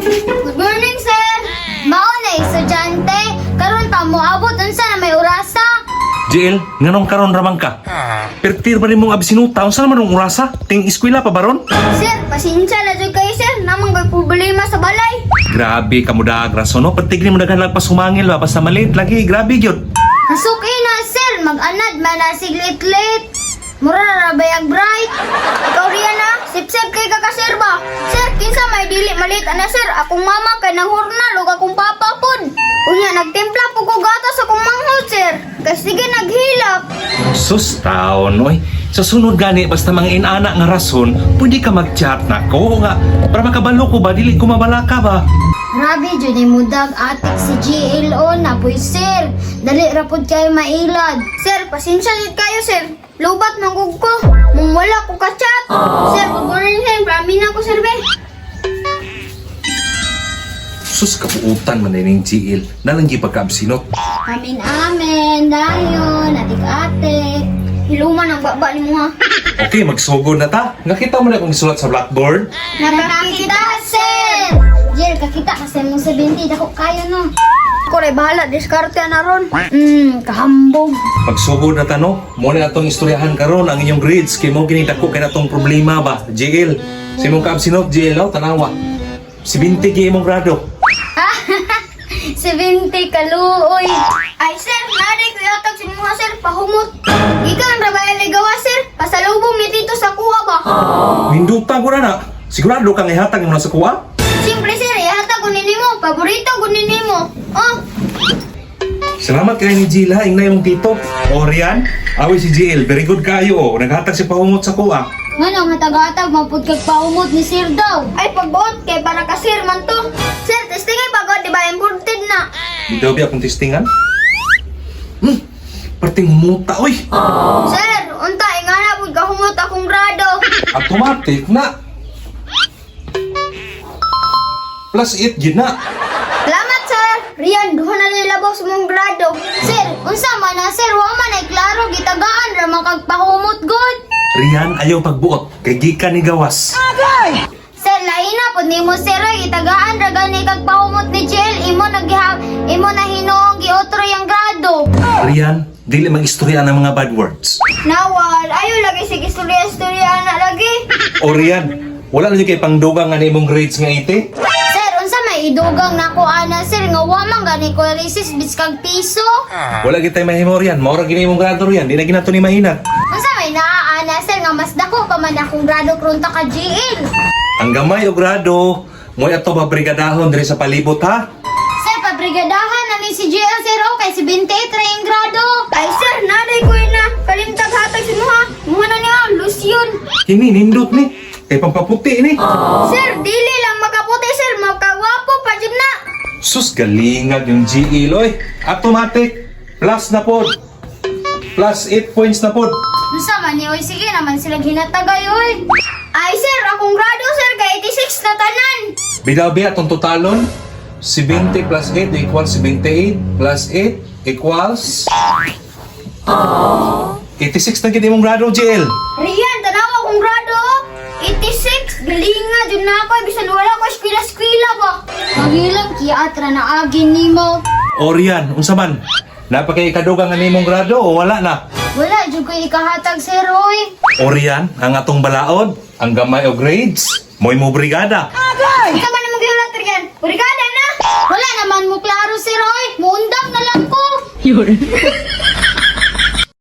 Good morning, sir. Mao na estudyante. Karon pa moabot, unsa na may orasa? JL, nganong karon ramang ka? Pertir ba nimong absinuta? Unsa naman ang orasa? Ting eskwela pa baron? Sir, pasensya na jud kayo, sir. Namang ko'y problema sa balay. Grabe ka mo dag rason no. Pertig nimo daghan pa sumangil ba basta malit lagi, grabe gyud. Nasuki na, sir. Mag-anad man na siglit-lit. Mura na bayag bright. Ikaw riyan na, sip-sip kay kakasir ba? Sir, kinsa may dili malit ana, sir? Akong mama kay nang hurnal ug akong papa pud. Unya nagtimpla po ko gatas akong manghod, sir. Kay sige naghilak. Sus taon oy. Sa sunod gani basta mga inana nga rason, pwede ka mag-chat nako nga para makabalo ko ba dili ko mabalaka ba. Grabe jud ni mudag atik si GLO na poy, sir. Dali ra pud kayo mailad. Sir, pasensya jud kayo, sir. Lubat manggug ko. Mung wala ko ka-chat. Sir, good morning, sir. Prami na ko, sir be. Sus kabuutan man ning GL. Nalang gi pagkaabsinot. Amin amin, dayon, atik-atik. Hiluman ang baba ni mo ha. Okay, magsugod na ta. Nakita mo na akong isulat sa blackboard. Nakakita, sir! Jel, kakita kasi mong 70. Dako kayo, no? Kore, bahala. Diskarte na ron. Kahambog. Magsugod na ta no. Mo na atong istoryahan karon ang inyong grades kay mo kini dako kay natong problema ba. JL, sa imong kaabsinot JL no, tanawa. 70 gi imong grado. 70 kaluoy. Ay, sir, naday ko yatag si mga sir, pahumot. Gikan ra ba yung gawa, sir? Pasalubong ni Tito sa kuha ba? Ninduta ko na na. Sigurado kang ihatag mo na sa kuha? Siyempre, sir, ihatag ko nimo. Paborito ko nimo. Oh, Salamat kay ni Jill ha, ingna imong tito. Orian, awi si JL, very good kayo oh. Naghatag si pahumot sa kuha. Ngano nga tagatag mapud kag paumot ni sir daw. Ay pagbuot kay para ka sir man to. Sir, testing ay pagod di ba imported na. Di daw biya akong testingan? Perting humuta oy. Sir, unta ingana pud ka humot akong grado. Automatic na. Plus 8 gid na. Salamat, sir. Rian, duha na labaw sa mong grado. Sir, unsa man na sir, wa man ay klaro gitagaan ra man kag pahumot gud. Rian, ayaw pagbuot. Kay gikan ni gawas. Sir, lain na pud nimo sir, oy, gitagaan ra gani kag pahumot ni JL, imo nagihap, imo na hinuong giotro yang grado. Rian, dili mag-istorya ng mga bad words. Nawal, ayo lagi sige istorya-istorya na lagi. O Rian, wala na jud kay pangdugang nga imong grades nga ite. Sir, unsa may idugang nako ana sir nga wa man gani ko resist biskag piso? Wala gitay mahimo Rian, mao ra gini imong grado Rian, di na ginato ni mahinat. Unsa may naa ana sir nga mas dako pa man akong grado kron ta ka GL? Ang gamay og grado, mo'y ato mabrigadahon diri sa palibot ha. Sir, pabrigadahan na ni si GL sir o kay si 28 ra yung grado. Ay sir, naday ko na kalimtag hatag si muha. Muha na niya, lusyon. Kini nindot ni, kay pampaputi ni. Sir, dili lang makaputi sir, makagwapo pa jud na. Sus galingag yung GE oy. Automatic plus na pod. Plus 8 points na pod. Unsa man ni oy, sige naman sila hinatagay oy. Ay sir, akong grado sir kay 86 na tanan. Bidaw biya atong totalon 70 plus 8 equals 78 plus 8 equals 86 na gid imong grado, JL. Rian, tanawa akong grado. 86, galinga jud na ako bisan wala ko eskwela-eskwela ba. Magilang kiatra na agin nimo. Orian, unsa man? Napakay ikadugang ang imong grado o wala na? Wala jud koy ikahatag sir oy. Orian, ang atong balaod, ang gamay og grades, mo'y mo brigada. Unsa man imong gihulat Rian? Brigada na. Wala naman mo klaro sir oy. Muundang na lang ko.